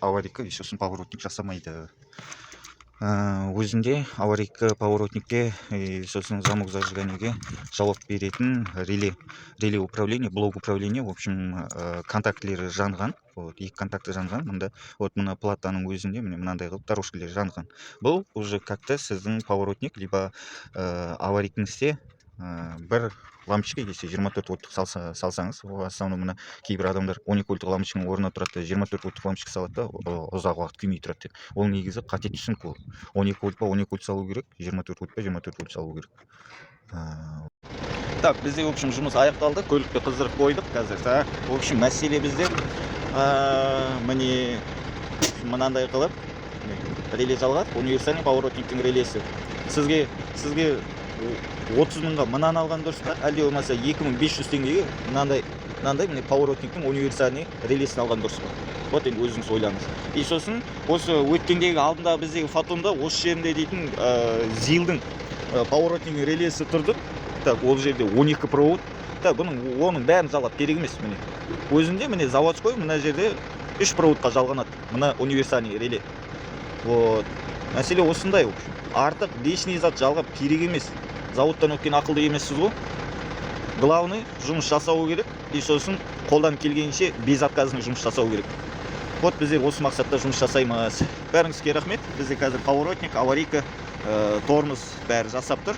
Аварийка и сосын поворотник жасамайды. Өзінде аварийка, поворотникке и сосын замок зажиганиеге жауап беретін реле, реле управления, блок управления, в общем, контактілері жанған. Вот екі контакті жанған мында. Вот мына платаның өзінде, міне, мынандай қылып дорожкалер жанған. Бұл уже как то сіздің поворотник либо аварийкаңызде бір лампочка если 24 вольттық салсаңыз, в основном мына кейбір адамдар 12 вольттық лампочканың орнына тұрады да, 24 вольттық лампочка салады да, ұзақ уақыт күймей тұрады деп. Ол негізі қате түсінік. Ол 12 вольт па, 12 вольт салу керек, 24 вольт па, 24 вольт салу керек. Так, бізде, в общем, жұмыс аяқталды, көлікті қыздырып қойдық қазір. Так, в общем, мәселе бізде міне, мынандай қылып, міне, реле жалғадық, универсальный поворотниктің релесі. Сізге 30 мыңға мынаны алған дұрыс па, әлде болмаса 2500 теңгеге мынандай, міне, поворотниктің универсальный релесін алған дұрыс па? Вот енді өзіңіз ойлаңыз. И сосын осы өткендегі, алдындағы біздегі Фотонда осы жерінде дейтін ЗИЛдің поворотниктің релесі тұрды. Так, ол жерде 12 провод. Так, бұның, оның бәрін жалғап керек емес. Міне, өзінде, міне, заводской мына жерде үш проводқа жалғанады мына универсальный реле. Вот мәселе осындай. В общем, артық лишний зат жалғап керек емес. Заводтан өткен ақылды емессіз ғой. Главный, жұмыс жасау керек и сосын қолдан келгенше безотказный жұмыс жасау керек. Вот біздер осы мақсатта жұмыс жасаймыз. Бәріңізге рахмет. Бізде қазір поворотник, аварийка, тормоз, бәрі жасап тұр.